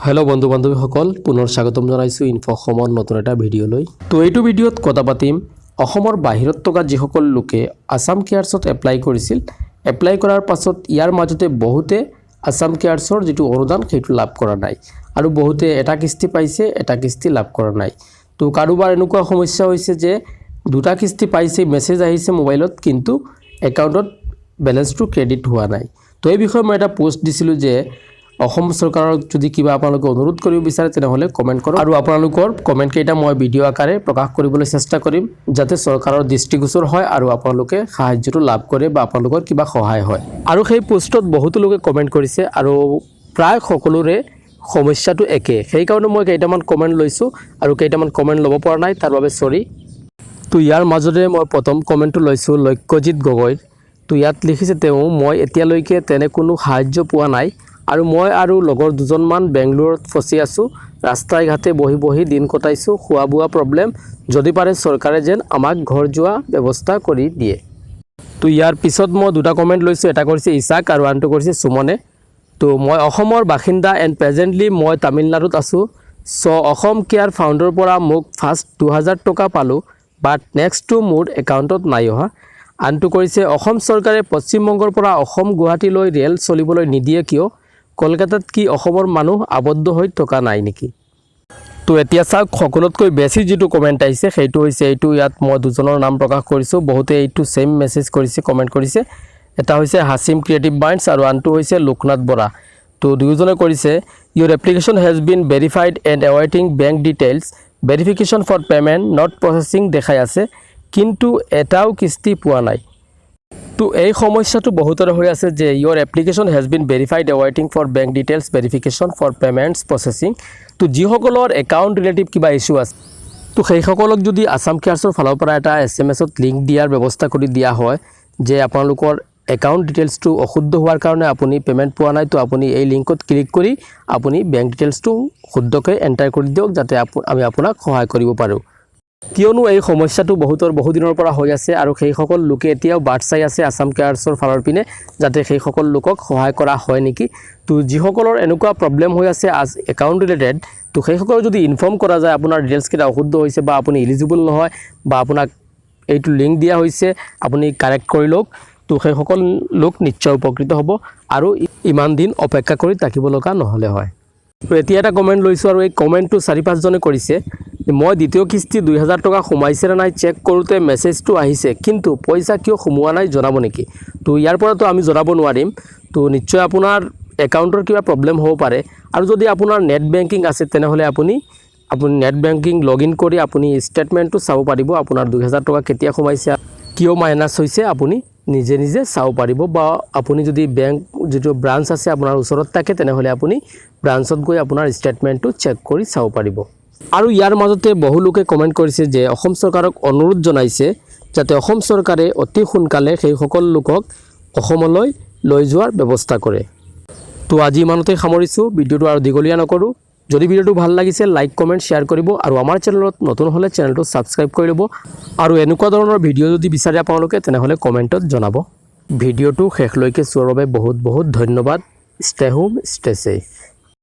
Hello' বন্ধু বান্ধৱীসকল, পুনৰ স্বাগতম জনাইছোঁ ইনফ অসমৰ নতুন এটা ভিডিঅ'লৈ। তো এইটো ভিডিঅ'ত কথা পাতিম অসমৰ বাহিৰত থকা যিসকল লোকে আছাম কেয়াৰ্ছত এপ্লাই কৰিছিল, এপ্লাই কৰাৰ পাছত ইয়াৰ মাজতে বহুতে আছাম কেয়াৰ্ছৰ যিটো অনুদান, সেইটো লাভ কৰা নাই আৰু বহুতে এটা কিস্তি পাইছে, এটা কিস্তি লাভ কৰা নাই। তো কাৰোবাৰ এনেকুৱা সমস্যা হৈছে যে দুটা কিস্তি পাইছে, মেছেজ আহিছে মোবাইলত, কিন্তু একাউণ্টত বেলেঞ্চটো ক্ৰেডিট হোৱা নাই। তো এই বিষয়ে মই এটা পোষ্ট দিছিলোঁ যে অসম চৰকাৰক যদি কিবা আপোনালোকে অনুৰোধ কৰিব বিচাৰে, তেনেহ'লে কমেণ্ট কৰক আৰু আপোনালোকৰ কমেণ্টকেইটা মই ভিডিঅ' আকাৰে প্ৰকাশ কৰিবলৈ চেষ্টা কৰিম, যাতে চৰকাৰৰ দৃষ্টিগোচৰ হয় আৰু আপোনালোকে সাহায্যটো লাভ কৰে বা আপোনালোকৰ কিবা সহায় হয়। আৰু সেই পোষ্টত বহুতো লোকে কমেণ্ট কৰিছে আৰু প্ৰায় সকলোৰে সমস্যাটো একে। সেইকাৰণে মই কেইটামান কমেণ্ট লৈছোঁ আৰু কেইটামান কমেণ্ট ল'ব পৰা নাই, তাৰ বাবে চৰি। তো ইয়াৰ মাজতে মই প্ৰথম কমেণ্টটো লৈছোঁ লক্ষ্যজিৎ গগৈৰ। তো ইয়াত লিখিছে তেওঁ, "মই এতিয়ালৈকে তেনে কোনো সাহায্য পোৱা নাই আৰু মই আৰু লগৰ দুজনমান বেংগলোৰত ফচি আছোঁ। ৰাস্তাই ঘাটে বহি বহি দিন কটাইছোঁ। খোৱা বোৱা প্ৰব্লেম। যদি পাৰে চৰকাৰে যেন আমাক ঘৰ যোৱা ব্যৱস্থা কৰি দিয়ে।" তো ইয়াৰ পিছত মই দুটা কমেণ্ট লৈছোঁ। এটা কৰিছে ইছাক আৰু আনটো কৰিছে সুমনে। তো "মই অসমৰ বাসিন্দা এণ্ড প্ৰেজেণ্টলি মই তামিলনাডুত আছোঁ। চ' অসম কেয়াৰ ফাণ্ডৰ পৰা মোক ফাৰ্ষ্ট 2000 টকা পালোঁ, বাট নেক্সটটো মোৰ একাউণ্টত নাই অহা।" আনটো কৰিছে, "অসম চৰকাৰে পশ্চিমবংগৰ পৰা অসম গুৱাহাটীলৈ ৰেল চলিবলৈ নিদিয়ে কিয়? কলকাতাত কি অসমৰ মানুহ আবদ্ধ হৈ থকা নাই নেকি?" তো এতিয়া চাওক, সকলোতকৈ বেছি যিটো কমেণ্ট আহিছে, সেইটো হৈছে এইটো। ইয়াত মই দুজনৰ নাম প্ৰকাশ কৰিছোঁ। বহুতে এইটো ছেইম মেছেজ কৰিছে, কমেণ্ট কৰিছে। এটা হৈছে হাছিম ক্ৰিয়েটিভ মাইণ্ডছ আৰু আনটো হৈছে লোকনাথ বৰা। তো দুয়োজনে কৰিছে, "Your application has been verified and awaiting bank details verification for payment, not processing দেখাই আছে, কিন্তু এটাও কিস্তি পোৱা নাই।" তো এই সমস্যাটো বহুতৰে হৈ আছে যে "Your application has been verified, awaiting for bank details verification for payments processing"। তো যিসকলৰ একাউণ্ট ৰিলেটিভ কিবা ইছ্যু আছে, তো সেইসকলক যদি আছাম কেয়াৰ্ছৰ ফালৰ পৰা এটা এছএমএছত লিংক দিয়াৰ ব্যৱস্থা কৰি দিয়া হয় যে আপোনালোকৰ একাউণ্ট ডিটেইলছটো অশুদ্ধ হোৱাৰ কাৰণে আপুনি পে'মেণ্ট পোৱা নাই, তো আপুনি এই লিংকত ক্লিক কৰি আপুনি বেংক ডিটেইলছটো শুদ্ধকৈ এণ্টাৰ কৰি দিয়ক, যাতে আমি আপোনাক সহায় কৰিব পাৰোঁ। কিয়নো এই সমস্যাটো বহুতৰ বহুদিনৰ পৰা হৈ আছে আৰু সেইসকল লোকে এতিয়াও বাট চাই আছে আছাম কেয়াৰ্ছৰ ফালৰ পিনে, যাতে সেইসকল লোকক সহায় কৰা হয় নেকি। তো যিসকলৰ এনেকুৱা প্ৰব্লেম হৈ আছে আজ একাউণ্ট ৰিলেটেড, তো সেইসকলক যদি ইনফৰ্ম কৰা যায়, আপোনাৰ ডিটেইলছকেইটা অশুদ্ধ হৈছে বা আপুনি ইলিজিবল নহয় বা আপোনাক এইটো লিংক দিয়া হৈছে, আপুনি কাৰেক্ট কৰি লওক, তো সেইসকল লোক নিশ্চয় উপকৃত হ'ব আৰু ইমান দিন অপেক্ষা কৰি থাকিব লগা নহ'লে হয়। তো এতিয়া এটা কমেণ্ট লৈছোঁ আৰু এই কমেণ্টটো চাৰি পাঁচজনে কৰিছে। "মই দ্বিতীয় কিস্তি 2000 টকা সোমাইছে নে নাই চেক কৰোঁতে মেছেজটো আহিছে, কিন্তু পইচা কিয় সোমোৱা নাই, জনাব নেকি?" তো ইয়াৰ পৰাতো আমি জনাব নোৱাৰিম। তো নিশ্চয় আপোনাৰ একাউণ্টৰ কিবা প্ৰব্লেম হ'ব পাৰে আৰু যদি আপোনাৰ নেট বেংকিং আছে, তেনেহ'লে আপুনি নেট বেংকিং লগ ইন কৰি আপুনি ষ্টেটমেণ্টটো চাব পাৰিব। আপোনাৰ 2000 টকা কেতিয়া সোমাইছে, কিয় মাইনাছ হৈছে, আপুনি নিজে নিজে চাব পাৰিব। বা আপুনি যদি বেংক যিটো ব্ৰাঞ্চ আছে আপোনাৰ ওচৰত থাকে, তেনেহ'লে আপুনি ব্ৰাঞ্চত গৈ আপোনাৰ ষ্টেটমেণ্টটো চেক কৰি চাব পাৰিব। আৰু ইয়াৰ মাজতে বহু লোকে কমেণ্ট কৰিছে যে অসম চৰকাৰক অনুৰোধ জনাইছে, যাতে অসম চৰকাৰে অতি সোনকালে সেইসকল লোকক অসমলৈ লৈ যোৱাৰ ব্যৱস্থা কৰে। তো আজি ইমানতে সামৰিছোঁ, ভিডিঅ'টো আৰু দীঘলীয়া নকৰোঁ। যদি ভিডিঅ'টো ভাল লাগিছে, লাইক, কমেণ্ট, শ্বেয়াৰ কৰিব আৰু আমাৰ চেনেলত নতুন হ'লে চেনেলটো ছাবস্ক্ৰাইব কৰি ল'ব। আৰু এনেকুৱা ধৰণৰ ভিডিঅ' যদি বিচাৰে আপোনালোকে, তেনেহ'লে কমেণ্টত জনাব। ভিডিঅ'টো শেষলৈকে চোৱাৰ বাবে বহুত বহুত ধন্যবাদ। Stay home, stay safe.